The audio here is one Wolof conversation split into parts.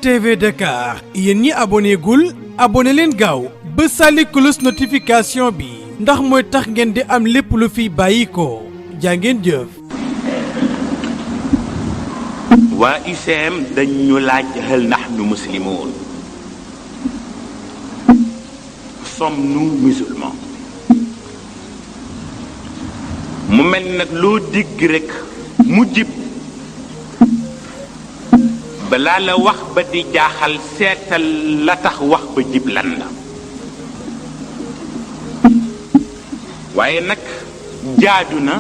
TV Dakar yéen ñi abonné gul abonné leen gaaw ba sàlli cloche notification bi ndax mooy tax ngeen di am lépp lu fi bàyyi ko jaa ngeen jëf. waa UCM dañu laaj hal nahnu muslimun, sommes-nous musulmans? mu mel nag loo digg rek mu jib balaa la wax ba di jaaxal seetal la tax wax ba jib lan la. waaye nag jaadu na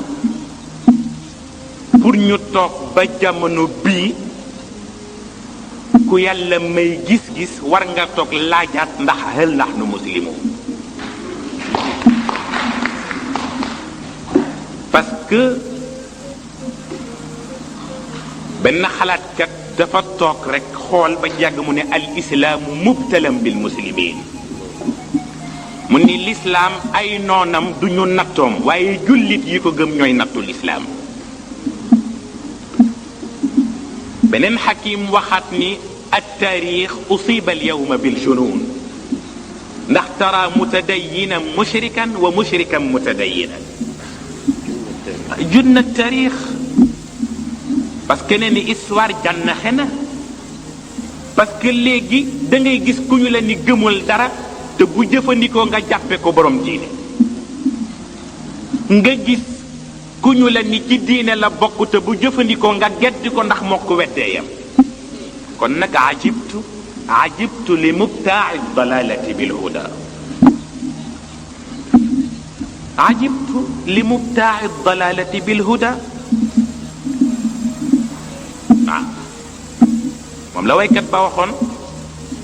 pour ñu toog ba jamono bii ku yàlla may gis-gis war nga toog laajaat ndax hal nahnu muslimun, parce que benn xalaatkat dafa toog rek xool ba jàgg mu ne al islaamu mubtalam bil muslimin, mu ni lislaam ay noonam du ñu nattoom waaye jullit yi ko gëm ñooy nattu lislaam. beneen xakim waxaat ni التاريخ أصيب اليوم بالجنون ndax ترى متدينا مشركا ومشركا متدينا جن التاريخ parce que nee ni histoire jànnaxe na parce que léegi da ngay gis ku ñu la ni gëmul dara te bu jëfandikoo nga jàppe ko borom diine, nga gis ku ñu la ni ci diine la bokk te bu jëfandikoo nga geddi ko ndax moo ko weddee yam. kon nag ajibtu li mubtaa'i dalalati bil huda, ajibtu li mubtaa'i dalalati bil huda. waaw moom la waykat ba waxoon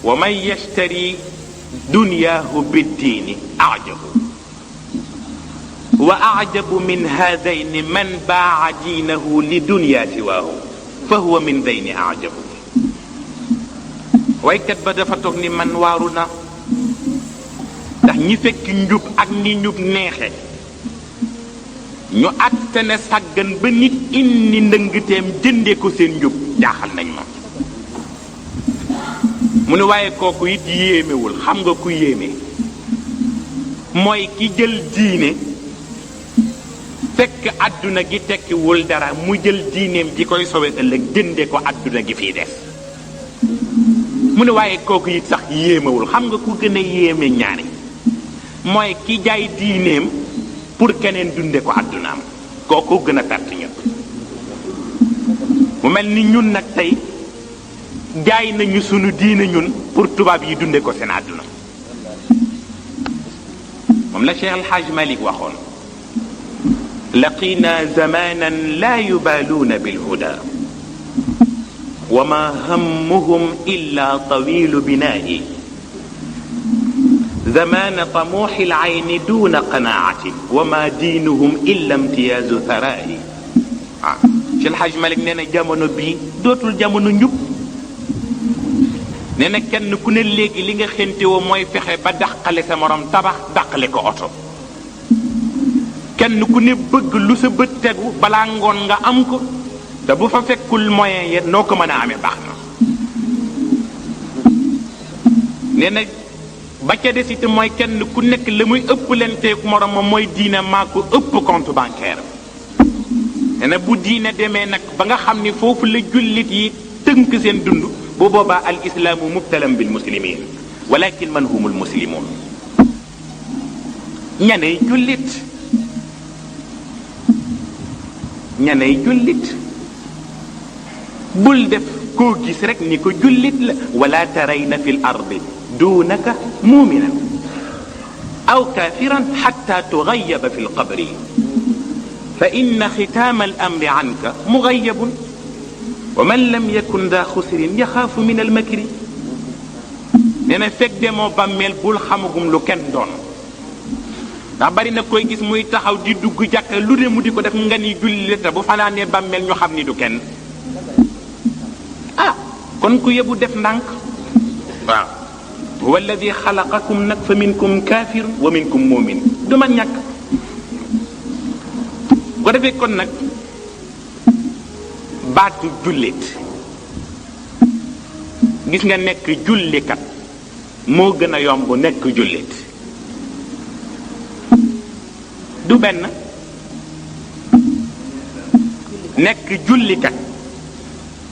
wa man yashtari dunyaahu biddiini ajabu wa ajabu min haadayni man baa'a diinahu li dunyaa siwaahu fa huwa min dayni ajabu. waykat ba dafa toog ni man waaru na ndax ñi fekk njub ak ni njub neexe ñu àttane sàggan ba nit indi ndëngteem jënde ko seen njub jaaxal nañ ma. mu ne waaye kooku it yéemewul. xam nga ku yéeme mooy ki jël diine fekk àdduna gi tekkiwul dara mu jël diineem ji koy sowe ëllëg jënde ko àdduna gi fii des. mu ne waaye kooku it sax yéemewul. xam nga ku gën a yéeme ñaari mooy ki jaay diineem pour keneen dunde ko àddunaam, kooku gën a perte ñëpp. mu mel ni ñun nag tey jaay nañu sunu diine ñun pour tubaab yi dunde ko seen àdduna. moom la Cheikh El Hadj Malick waxoon laqina zamanan la yubaluuna bilhuda wa ma hammuhum illa tawilu binaa'i زمان طموح العين دون قناعة وما دينهم إلا امتياز ثرائي. Cheikh El Hadj Malick nee na jamono bii dootul jamono njub. nee na kenn ku ne léegi li nga xéntewoo mooy fexe ba dàqale sa morom tabax dàqale ko oto. kenn ku ne bëgg lu sa bët tegu balaa ngoon nga am ko te bu fa fekkul moyen ya noo ko mën a amee baax na. nee na ba ca des itam mooy kenn ku nekk la muy ëpp leen teeku moromam mooy diine maa ko ëpp compte bancaire. nee na bu diine demee nag ba nga xam ni foofu la jullit yi tënk seen dund bu boobaa al islaamu mubtalam bil muslimin walakin man humul muslimun. ñaney jullit ñaney jullit bul def koo gis rek ni ko jullit la. wala tarayna fil ardi دونك مؤمنا أو كافرا حتى تغيب في القبر فإن ختام الأمر عنك مغيب ومن لم يكن ذا خسر يخاف من المكر. nee na fekk demoo bàmmeel bul xamagum lu kenn doon ndax bari na koy gis muy taxaw di dugg jàkk lu ne mu di ko def nga ni julli te bu fanaanee bàmmeel ñu xam ni du kenn. kon ku yebu def ndànk. waaw huwa alladi xalaqakum nag fa minkum kaafir wa minkum mumin du ma ñàkk. ko defee kon nag baatu jullit gis nga nekk jullikat moo gën a yomb nekk jullit du benn nekk jullikat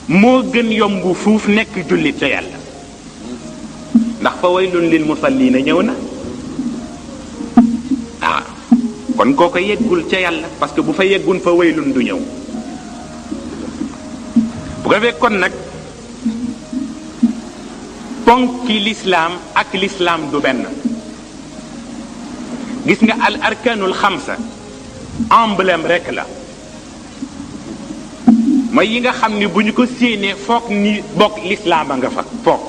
moo gën yomb fuuf nekk jullit ca yàlla ndax fa waylun lil musallina ñëw na kon kooko yeggul ca yàlla parce que bu fa yeggun fa waylun du ñëw bu ko defee kon nag ponki lislaam ak lislaam du benn gis nga al arkanul xamsa emblème rek la mooy yi nga xam ni bu ñu ko séenee foog ni bokk lislaam a nga fa foog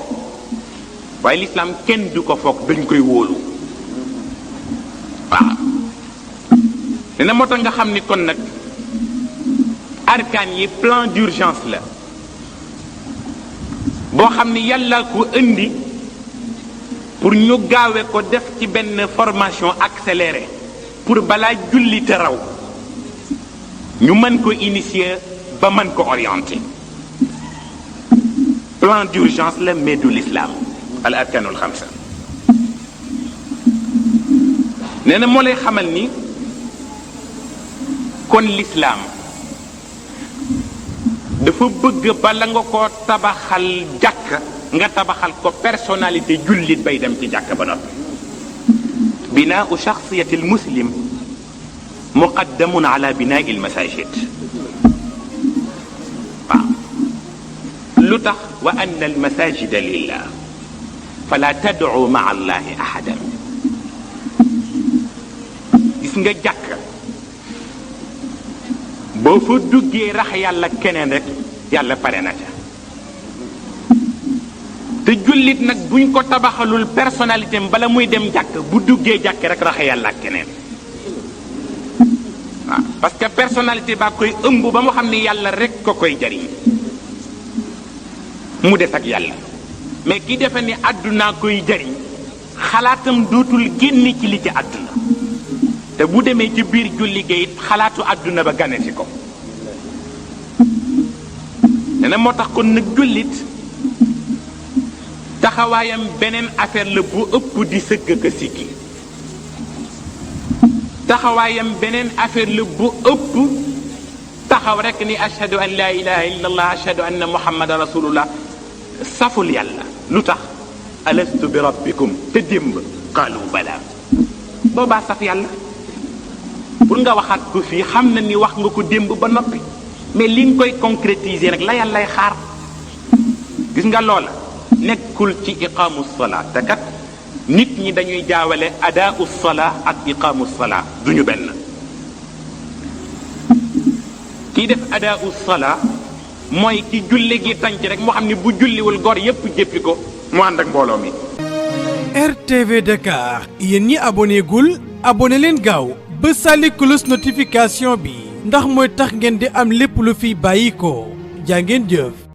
waaye lislaam kenn du ko foog dañ koy wóolu waaw dina moo tax nga xam ni kon nag arkaan yi plan d'urgence la boo xam ni yàlla ko indi pour ñu gaawe ko def ci benn formation accélérée pour balaa julli te raw ñu mën ko initier ba mën ko orienter plan d'urgence la mais du l'islam al arkanul xamsa nee na moo lay xamal ni kon l'islam dafa bëgg bala nga ko tabaxal jàkk nga tabaxal ko personnalité jullit bay dem ci jàkk ba noppi binaau shaxsiyati al muslim muqaddamun ala binaai al masajid waaw lu tax wa anna al masajida lillah fala tad'u maa allahi ahadan gis nga jàkk boo fa duggee rax yàlla keneen rek yàlla pare na ca te jullit nag buñ ko tabaxalul personnalité am bala muy dem jàkk bu duggee jàkk rek rax yàlla keneen waaw parce que personnalité baa koy ëmb ba mu xam ne yàlla rek ko koy jariñ mu des ak yàlla mais ki defe ni àddunaa koy jariñ xalaatam dootul génn ci li ci àdduna te bu demee ci biir julli ga it xalaatu àdduna ba gane si ko nee na moo tax kon nag jullit taxawaayam beneen affaire la bu ëpp di sëgg ka siggi taxawaayam beneen affaire la bu ëpp taxaw rek ni ashhadu an la ilaha illa allah ashhadu anna muhammadan rasulullah saful yàlla lu tax alastu bi rabbikum te démb qaalu bala boobaa saf yàlla pour nga waxaat ko fii xam na ni wax nga ko démb ba noppi mais li nga koy concrétiser nag la yàllay xaar gis nga loola nekkul ci iqaamu salaa te kat nit ñi dañuy jaawale adaau salaa ak iqaamu salaa duñu benn kii def adaau salaa mooy ki julli gi tànc rek moo xam ne bu julliwul gor yépp jéppi ko mu ànd ak mbooloo mi. RTV Dakar yéen ñi abonné gul abonné leen gaaw ba sàlli cloche notification bi ndax mooy tax ngeen di am lépp lu fiy bàyyi ko jaa ngeen jëf.